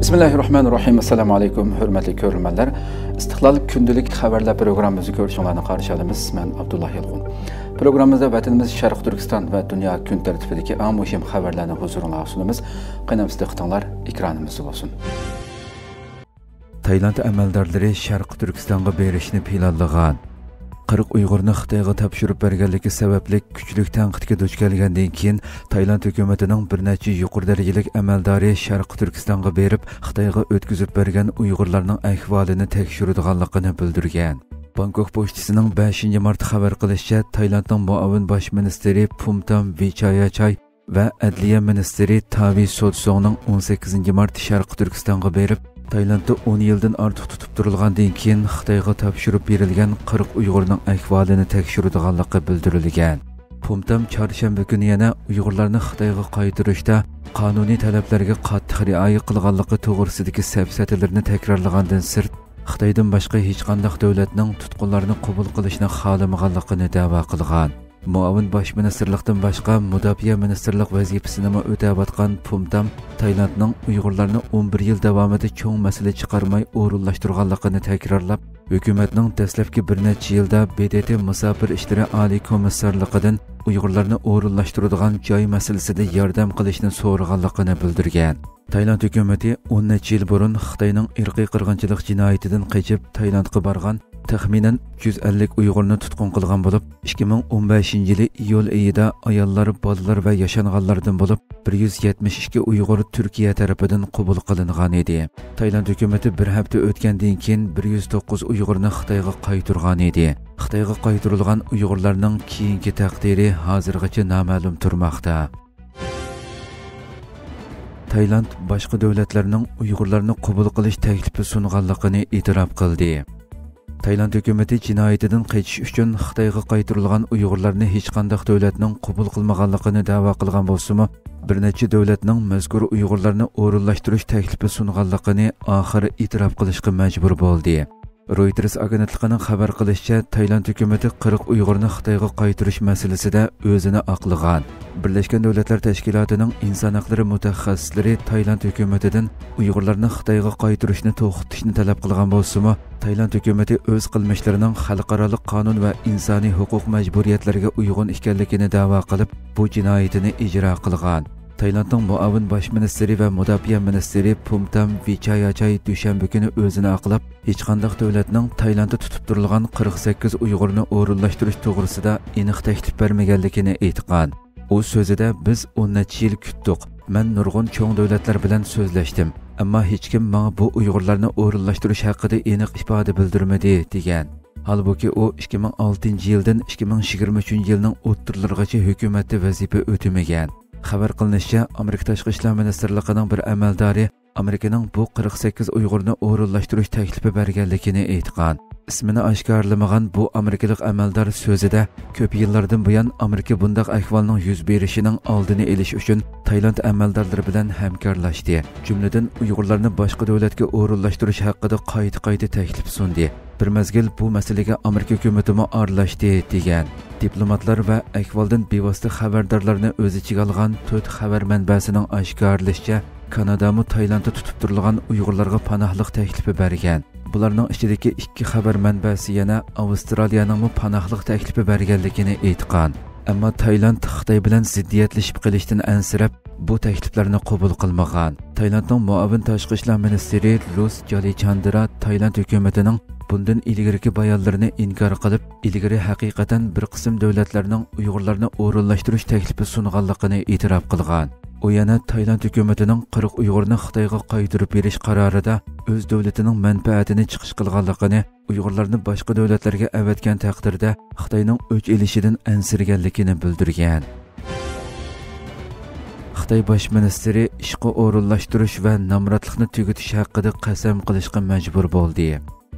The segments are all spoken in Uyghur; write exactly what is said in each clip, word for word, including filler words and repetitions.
بىسمىللاھىررەھمانىررەھىم. ئەسسالامۇ ئەلەيكۇم، ھۆرمەتلىك كۆرۈرمەنلەر. ئىستىقلال كۈندىلىك خەۋەرلەر پروگراممىمىزنى كۆرۈشۈڭلارنى قارشى ئالىمىز. مەن ئابدۇللا يالقۇن. پروگراممىمىزدا ۋەتىنىمىز شەرقىي تۈركىستان ۋە دۇنيا كۈن تەرتىپىدىكى ئەڭ مۇھىم خەۋەرلەرنى ھۇزۇرۇڭلارغا سۇنىمىز. قېنى، دىققىتىڭلار ئېكرانىمىزدا بولسۇن. تايلاند ئەمەلدارلىرى شەرقىي تۈركىستانغا بېرىشنى پىلانلىغان. قىرىق ئۇيغۇرنى خىتايغا تاپشۇرۇپ بەرگەنلىكى سەۋەبلىك كۈچلۈك تەنقىدكە دۇچ كەلگەندىن كېيىن، تايلاند ھۆكۈمىتىنىڭ بىر نەچچە يۇقىرى دەرىجىلىك ئەمەلدارى شەرقىي تۈركىستانغا بېرىپ، خىتايغا ئۆتكۈزۈپ بەرگەن ئۇيغۇرلارنىڭ ئەھۋالىنى تەكشۈرىدىغانلىقىنى بىلدۈرگەن. بانكوك پوچتىسىنىڭ بەشىنچى مارت خەۋەر قىلىشىچە، تايلاندنىڭ مۇئاۋىن باش مىنىستىرى پۇمتام ۋىچاياچاي ۋە ئەدلىيە مىنىستىرى تاۋى سوتسوڭنىڭ ئون سەككىزىنچى مارت شەرقىي تۈركىستانغا بېرىپ، تايلاندتا ئون يىلدىن ئارتۇق تۇتۇپ تۇرۇلغاندىن كېيىن خىتايغا تاپشۇرۇپ بېرىلگەن قىرىق ئۇيغۇرنىڭ ئەھۋالىنى تەكشۈرىدىغانلىقى بىلدۈرۈلگەن. پۇمتام چارشەنبە كۈنى يەنە ئۇيغۇرلارنى خىتايغا قايتۇرۇشتا قانۇنىي تەلەپلەرگە قاتتىق رىئايە قىلغانلىقى توغرىسىدىكى سەپسەتىلىرىنى تەكرارلىغاندىن سىرت، خىتايدىن باشقا ھېچقانداق دۆلەتنىڭ تۇتقۇنلارنى قوبۇل قىلىشنى خالىمىغانلىقىنى دەۋا قىلغان. مۇئاۋىن باش مىنىستىرلىقتىن باشقا، مۇداپىئە مىنىستىرلىق ۋەزىپىسىنىمۇ ئۆتەۋاتقان پۇمتام تايلاندنىڭ ئۇيغۇرلارنى ئون بىر يىل داۋامىدا چوڭ مەسىلە چىقارماي ئورۇنلاشتۇرغانلىقىنى تەكرارلاپ، ھۆكۈمەتنىڭ دەسلەپكى بىر نەچچە يىلدا ب د ت مۇساپىر ئىشلىرى ئالىي كومىسسارلىقىدىن ئۇيغۇرلارنى ئورۇنلاشتۇرىدىغان جاي مەسىلىسىدە ياردەم قىلىشنى سورىغانلىقىنى بىلدۈرگەن. تايلاند ھۆكۈمىتى ئون نەچچە يىل بۇرۇن خىتاينىڭ ئىرقىي قىرغىنچىلىق جىنايىتىدىن قېچىپ تايلاندقا بارغان تەخمىنەن ئۈچ يۈز ئەللىك ئۇيغۇرنى تۇتقۇن قىلغان بولۇپ، ئىككى مىڭ ئون بەشىنچى يىلى ئىيۇل ئېيىدا ئاياللار، بالىلار ۋە ياشانغانلاردىن بولۇپ، بىر يۈز يەتمىش ئىككى ئۇيغۇر تۈركىيە تەرىپىدىن قوبۇل قىلىنغان ئىدى. تايلاند ھۆكۈمىتى بىر ھەپتە ئۆتكەندىن كېيىن بىر يۈز توققۇز ئۇيغۇرنى خىتايغا قايتۇرغان ئىدى. خىتايغا قايتۇرۇلغان ئۇيغۇرلارنىڭ كېيىنكى تەقدىرى ھازىرغىچە نامەلۇم تۇرماقتا. تايلاند باشقا دۆلەتلەرنىڭ ئۇيغۇرلارنى قوبۇل قىلىش تەكلىپى سۇنغانلىقىنى ئېتىراپ قىلدى. تايلاند ھۆكۈمىتى جىنايىتىدىن قېچىش ئۈچۈن خىتايغا قايتۇرۇلغان ئۇيغۇرلارنى ھېچقانداق دۆلەتنىڭ قوبۇل قىلمىغانلىقىنى دەۋا قىلغان بولسىمۇ، بىر نەچچە دۆلەتنىڭ مەزكۇر ئۇيغۇرلارنى ئورۇنلاشتۇرۇش تەكلىپى سۇنغانلىقىنى ئاخىرى ئېتىراپ قىلىشقا مەجبۇر بولدى. رويتېرس ئاگېنتلىقىنىڭ خەۋەر قىلىشىچە، تايلاند ھۆكۈمىتى قىرىق ئۇيغۇرنى خىتايغا قايتۇرۇش مەسىلىسىدە ئۆزىنى ئاقلىغان. بىرلەشكەن دۆلەتلەر تەشكىلاتىنىڭ ئىنسان ھەقلىرى مۇتەخەسسىسلىرى تايلاند ھۆكۈمىتىدىن ئۇيغۇرلارنى خىتايغا قايتۇرۇشنى توختىتىشنى تەلەپ قىلغان بولسىمۇ، تايلاند ھۆكۈمىتى ئۆز قىلمىشلىرىنىڭ خەلقئارالىق قانۇن ۋە ئىنسانىي ھوقۇق مەجبۇرىيەتلىرىگە ئۇيغۇن ئىكەنلىكىنى دەۋا قىلىپ، بۇ جىنايىتىنى ئىجرا قىلغان. تايلاندنىڭ مۇئاۋىن باش مىنىستىرى ۋە مۇداپىئە مىنىستىرى پۇمتام ۋىچاياچاي دۈشەنبە كۈنى ئۆزىنى ئاقلاپ، ھېچقانداق دۆلەتنىڭ تايلاندتا تۇتۇپ تۇرۇلغان قىرىق سەككىز ئۇيغۇرنى ئورۇنلاشتۇرۇش توغرىسىدا ئېنىق تەكلىپ بەرمىگەنلىكىنى ئېيتقان. ئۇ سۆزىدە، بىز ئون نەچچە يىل كۈتتۇق. مەن نۇرغۇن چوڭ دۆلەتلەر بىلەن سۆزلەشتىم، ئەمما ھېچكىم ماڭا بۇ ئۇيغۇرلارنى ئورۇنلاشتۇرۇش ھەققىدە ئېنىق ئىپادە بىلدۈرمىدى، دېگەن. ھالبۇكى، ئۇ ئىككى مىڭ ئالتىنچى يىلدىن ئىككى مىڭ يىگىرمە ئۈچىنچى يىلنىڭ ئوتتۇرىلىرىغىچە ھۆكۈمەتتە ۋەزىپە ئۆتىمىگەن. خەۋەر قىلىنىشىچە، ئامېرىكا تاشقى ئىشلار مىنىستىرلىقىنىڭ بىر ئەمەلدارى ئامېرىكىنىڭ بۇ قىرىق سەككىز ئۇيغۇرنى ئورۇنلاشتۇرۇش تەكلىپى بەرگەنلىكىنى ئېيتقان. ئىسمىنى ئاشكارىلىمىغان بۇ ئامېرىكىلىق ئەمەلدار سۆزىدە، كۆپ يىللاردىن بۇيان ئامېرىكا بۇنداق ئەھۋالنىڭ يۈز بېرىشىنىڭ ئالدىنى ئېلىش ئۈچۈن تايلاند ئەمەلدارلىرى بىلەن ھەمكارلاشتى. جۈملىدىن، ئۇيغۇرلارنى باشقا دۆلەتكە ئورۇنلاشتۇرۇش ھەققىدە قايتا-قايتا تەكلىپ سۇندى. بىر مەزگىل بۇ مەسىلىگە ئامېرىكا ھۆكۈمىتىمۇ ئارىلاشتى، دېگەن. دىپلوماتلار ۋە ئەھۋالدىن بىۋاسىتە خەۋەردارلارنى ئۆز ئىچىگە ئالغان تۆت خەۋەر مەنبەسىنىڭ ئاشكارىلىشىچە، كانادامۇ تايلاندتا تۇتۇپ تۇرۇلغان ئۇيغۇرلارغا پاناھلىق تەكلىپى بەرگەن. بۇلارنىڭ ئىچىدىكى ئىككى خەۋەر مەنبەسى يەنە ئاۋسترالىيەنىڭمۇ پاناھلىق تەكلىپى بەرگەنلىكىنى ئېيتقان. ئەمما تايلاند خىتاي بىلەن زىددىيەتلىشىپ قېلىشتىن ئەنسىرەپ، بۇ تەكلىپلەرنى قوبۇل قىلمىغان. تايلاندنىڭ مۇئاۋىن تاشقى ئىشلار مىنىستىرى لۇس جالىچاندرا تايلاند ھۆكۈمىتىنىڭ بۇندىن ئىلگىرىكى بايانلىرىنى ئىنكار قىلىپ، ئىلگىرى ھەقىقەتەن بىر قىسىم دۆلەتلەرنىڭ ئۇيغۇرلارنى ئورۇنلاشتۇرۇش تەكلىپى سۇنغانلىقىنى ئېتىراپ قىلغان. ئۇ يەنە تايلاند ھۆكۈمىتىنىڭ قىرىق ئۇيغۇرنى خىتايغا قايتۇرۇپ بېرىش قارارىدا ئۆز دۆلىتىنىڭ مەنپەئەتىنى چىقىش قىلغانلىقىنى، ئۇيغۇرلارنى باشقا دۆلەتلەرگە ئەۋەتكەن تەقدىردە خىتاينىڭ ئۆچ ئېلىشىدىن ئەنسىرىگەنلىكىنى بىلدۈرگەن. خىتاي باش مىنىستىرى ئىشقا ئورۇنلاشتۇرۇش ۋە نامراتلىقنى تۈگىتىش ھەققىدە قەسەم قىلىشقا مەجبۇر بولدى.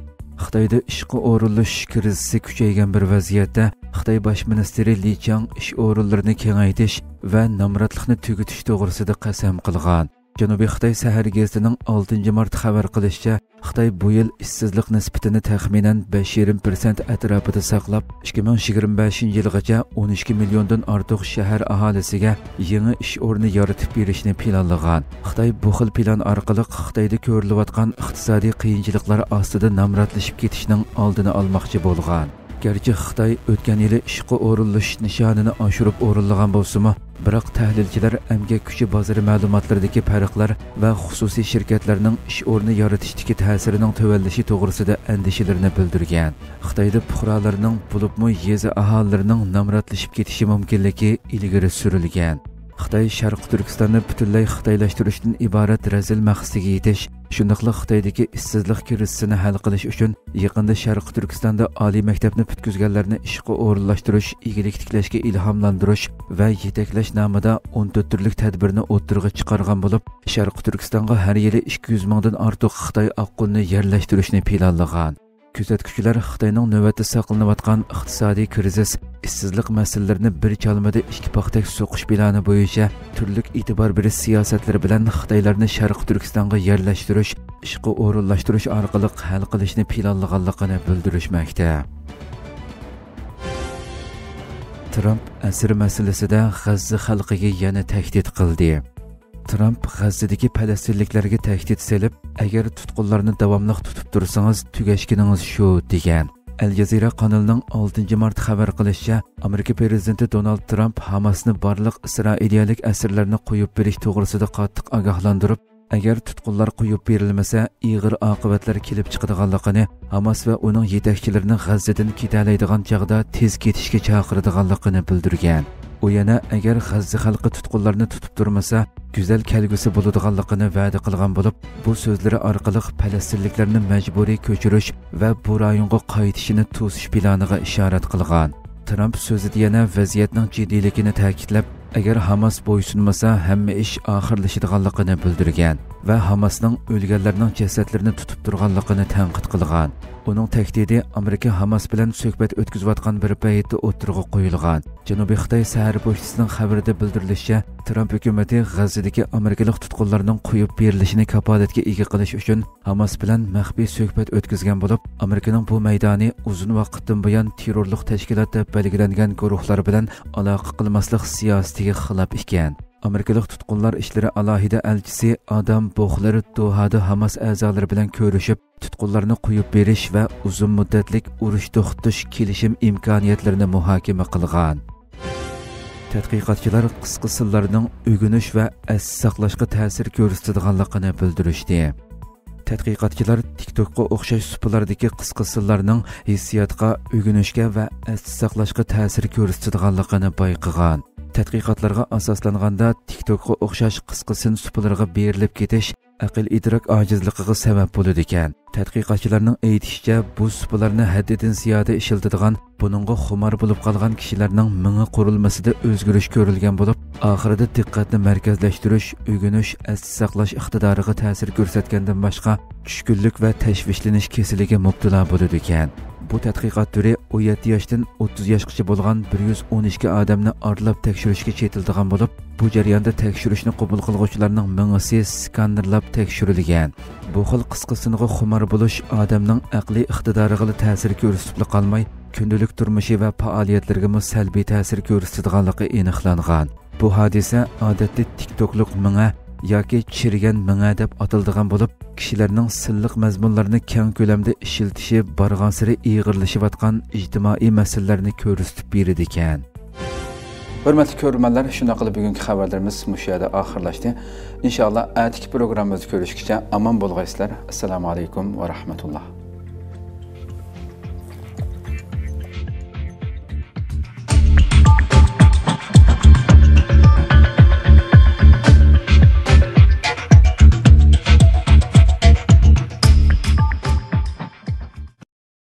خىتايدا ئىشقا ئورۇنلىشىش كىرىزىسى كۈچەيگەن بىر ۋەزىيەتتە، خىتاي باش مىنىستىرى لى چاڭ ئىش ئورۇنلىرىنى كېڭەيتىش ۋە نامراتلىقنى تۈگىتىش توغرىسىدا قەسەم قىلغان. جەنۇبىي خىتاي سەھەر گېزىتىنىڭ ئالتىنچى مارت خەۋەر قىلىشىچە، خىتاي بۇ يىل ئىشسىزلىق نىسبىتىنى تەخمىنەن بەش يېرىم پىرسەنت ئەتراپىدا ساقلاپ، ئىككى مىڭ يىگىرمە بەشىنچى يىلغىچە ئون ئىككى مىليوندىن ئارتۇق شەھەر ئاھالىسىگە يېڭى ئىش ئورنى يارىتىپ بېرىشنى پىلانلىغان. خىتاي بۇ خىل پىلان ئارقىلىق خىتايدا كۆرۈلۈۋاتقان ئىقتىسادىي قىيىنچىلىقلار ئاستىدا نامراتلىشىپ كېتىشنىڭ ئالدىنى ئالماقچى بولغان. گەرچە خىتاي ئۆتكەن يىلى ئىشقا ئورۇنلىشىش نىشانىنى ئاشۇرۇپ ئورۇنلىغان بولسىمۇ، بىراق تەھلىلچىلەر ئەمگەك كۈچى بازىرى مەلۇماتلىرىدىكى پەرقلەر ۋە خۇسۇسىي شىركەتلەرنىڭ ئىش ئورنى يارىتىشتىكى تەسىرىنىڭ تۆۋەنلىشى توغرىسىدا ئەندىشىلىرىنى بىلدۈرگەن. خىتايدا پۇقرالارنىڭ، بولۇپمۇ يېزا ئاھالىلىرىنىڭ نامراتلىشىپ كېتىشى مۇمكىنلىكى ئىلگىرى سۈرۈلگەن. خىتاي شەرقىي تۈركىستاننى پۈتۈنلەي خىتايلاشتۇرۇشتىن ئىبارەت رەزىل مەقسىتىگە يېتىش، شۇنداقلا خىتايدىكى ئىشسىزلىق كىرىزىسىنى ھەل قىلىش ئۈچۈن يېقىندا شەرقىي تۈركىستاندا ئالىي مەكتەپنى پۈتكۈزگەنلەرنى ئىشقا ئورۇنلاشتۇرۇش، ئىگىلىك تىكلەشكە ئىلھاملاندۇرۇش ۋە يېتەكلەش نامىدا ئون تۆت تۈرلۈك تەدبىرنى ئوتتۇرىغا چىقارغان بولۇپ، شەرقىي تۈركىستانغا ھەر يىلى ئىككى يۈز مىڭدىن ئارتۇق خىتاي ئاققۇننى يەرلەشتۈرۈشنى پىلانلىغان. كۆزەتكۈچىلەر خىتاينىڭ نۆۋەتتە ساقلىنىۋاتقان ئىقتىسادىي كىرىزىس، ئىشسىزلىق مەسىلىلىرىنى بىر چالمىدا ئىككى پاختەك سوقۇش پىلانى بويىچە تۈرلۈك ئېتىبار بېرىش سىياسەتلىرى بىلەن خىتايلارنى شەرقىي تۈركىستانغا يەرلەشتۈرۈش، ئىشقا ئورۇنلاشتۇرۇش ئارقىلىق ھەل قىلىشنى پىلانلىغانلىقىنى بىلدۈرۈشمەكتە. ترامپ ئەسىر مەسىلىسىدە غەززە خەلقىگە يەنە تەھدىت قىلدى. ترامپ غەززىدىكى پەلەستىنلىكلەرگە تەھدىت سېلىپ، «ئەگەر تۇتقۇنلارنى داۋاملىق تۇتۇپ تۇرسىڭىز، تۈگەشكىنىڭىز شۇ» دېگەن. ئەل جەزىرە قانىلىنىڭ ئالتىنچى مارت خەۋەر قىلىشىچە، ئامېرىكا پىرېزىدېنتى دونالد ترامپ ھاماسنى بارلىق ئىسرائىلىيەلىك ئەسىرلەرنى قويۇپ بېرىش توغرىسىدا قاتتىق ئاگاھلاندۇرۇپ، ئەگەر تۇتقۇنلار قويۇپ بېرىلمىسە، ئېغىر ئاقىۋەتلەر كېلىپ چىقىدىغانلىقىنى، ھاماس ۋە ئۇنىڭ يېتەكچىلىرىنى غەززىدىن كېتەلەيدىغان چاغدا تېز كېتىشكە چاقىرىدىغانلىقىنى بىلدۈرگەن. ئۇ يەنە، ئەگەر غەززە خەلقى تۇتقۇنلارنى تۇتۇپ تۇرمىسا، گۈزەل كەلگۈسى بولىدىغانلىقىنى ۋەدە قىلغان بولۇپ، بۇ سۆزلىرى ئارقىلىق پەلەستىنلىكلەرنى مەجبۇرىي كۆچۈرۈش ۋە بۇ رايونغا قايتىشىنى توسۇش پىلانىغا ئىشارەت قىلغان. ترامپ سۆزىدە يەنە ۋەزىيەتنىڭ جىددىيلىكىنى تەكىتلەپ، ئەگەر ھاماس بويسۇنمىسا، ھەممە ئىش ئاخىرلىشىدىغانلىقىنى بىلدۈرگەن ۋە ھاماسنىڭ ئۆلگەنلەرنىڭ جەسەتلىرىنى تۇتۇپ تۇرغانلىقىنى تەنقىد قىلغان. ئۇنىڭ تەھدىتى ئامېرىكا ھاماس بىلەن سۆھبەت ئۆتكۈزۈۋاتقان بىر پەيتتە ئوتتۇرىغا قويۇلغان. جەنۇبىي خىتاي سەھەر پوچتىسىنىڭ خەۋىرىدە بىلدۈرۈلۈشىچە، ترامپ ھۆكۈمىتى غەززىدىكى ئامېرىكىلىق تۇتقۇنلارنىڭ قويۇپ بېرىلىشىنى كاپالەتكە ئىگە قىلىش ئۈچۈن ھاماس بىلەن مەخپىي سۆھبەت ئۆتكۈزگەن بولۇپ، ئامېرىكىنىڭ بۇ مەيدانى ئۇزۇن ۋاقىتتىن بۇيان تېررورلۇق تەشكىلات دەپ بەلگىلەنگەن گۇرۇھلار بىلەن ئالاقە قىلماسلىق سىياسىتىگە خىلاپ ئىكەن. ئامېرىكىلىق تۇتقۇنلار ئىشلىرى ئالاھىدە ئەلچىسى ئادام بوخلېر دوھادا ھاماس ئەزالىرى بىلەن كۆرۈشۈپ، تۇتقۇنلارنى قويۇپ بېرىش ۋە ئۇزۇن مۇددەتلىك ئۇرۇش توختىتىش كېلىشىم ئىمكانىيەتلىرىنى مۇھاكىمە قىلغان. تەتقىقاتچىلار قىسقا سىنلارنىڭ ئۆگىنىش ۋە ئەستە ساقلاشقا تەسىر كۆرسىتىدىغانلىقىنى بىلدۈرۈشتى. تەتقىقاتچىلار تىك توكقا ئوخشاش سۇپىلاردىكى قىسقا سىنلارنىڭ ھېسسىياتقا، ئۆگىنىشكە ۋە ئەستە ساقلاشقا تەسىر كۆرسىتىدىغانلىقىنى بايقىغان. تەتقىقاتلارغا ئاساسلانغاندا، تىك توكقا ئوخشاش قىسقا سىن سۇپىلىرىغا بېرىلىپ كېتىش ئەقىل ئىدراك ئاجىزلىقىغا سەۋەب بولىدىكەن. تەتقىقاتچىلارنىڭ ئېيتىشىچە، بۇ سۇپىلارنى ھەددىدىن زىيادە ئىشلىتىدىغان، بۇنىڭغا خۇمار بولۇپ قالغان كىشىلەرنىڭ مېڭە قۇرۇلمىسىدا ئۆزگىرىش كۆرۈلگەن بولۇپ، ئاخىرىدا دىققەتنى مەركەزلەشتۈرۈش، ئۆگىنىش، ئەستە ساقلاش ئىقتىدارىغا تەسىر كۆرسەتكەندىن باشقا، چۈشكۈنلۈك ۋە تەشۋىشلىنىش كېسىلىگە مۇپتىلا بولىدىكەن. بۇ تەتقىقات تۈرى ئون يەتتە ياشتىن ئوتتۇز ياشقىچە بولغان بىر يۈز ئون ئىككى ئادەمنى ئارىلاپ تەكشۈرۈشكە چېتىلىدىغان بولۇپ، بۇ جەرياندا تەكشۈرۈشنى قوبۇل قىلغۇچىلارنىڭ مېڭىسى سكانېرلاپ تەكشۈرۈلگەن. بۇ خىل قىسقا سىنغا خۇمار بولۇش ئادەمنىڭ ئەقلىي ئىقتىدارىغىلا تەسىر كۆرسىتىپلا قالماي، كۈندىلىك تۇرمۇشى ۋە پائالىيەتلىرىگىمۇ سەلبىي تەسىر كۆرسىتىدىغانلىقى ئېنىقلانغان. بۇ ھادىسە ئادەتتە تىك توكلۇق مېڭە ياكى چىرىگەن مېڭە دەپ ئاتىلىدىغان بولۇپ، كىشىلەرنىڭ سىنلىق مەزمۇنلارنى كەڭ كۆلەمدە ئىشلىتىشى بارغانسېرى ئېغىرلىشىۋاتقان ئىجتىمائىي مەسىلىلەرنى كۆرسىتىپ بېرىدىكەن. ھۆرمەتلىك كۆرۈرمەنلەر، شۇنداق قىلىپ بۈگۈنكى خەۋەرلىرىمىز مۇشۇ يەردە ئاخىرلاشتى. ئىنشائاللا، ئەتىكى پروگراممىمىزدا كۆرۈشكىچە ئامان بولغايسىلەر. ئەسسالامۇ ئەلەيكۇم ۋە رەھمەتۇللا.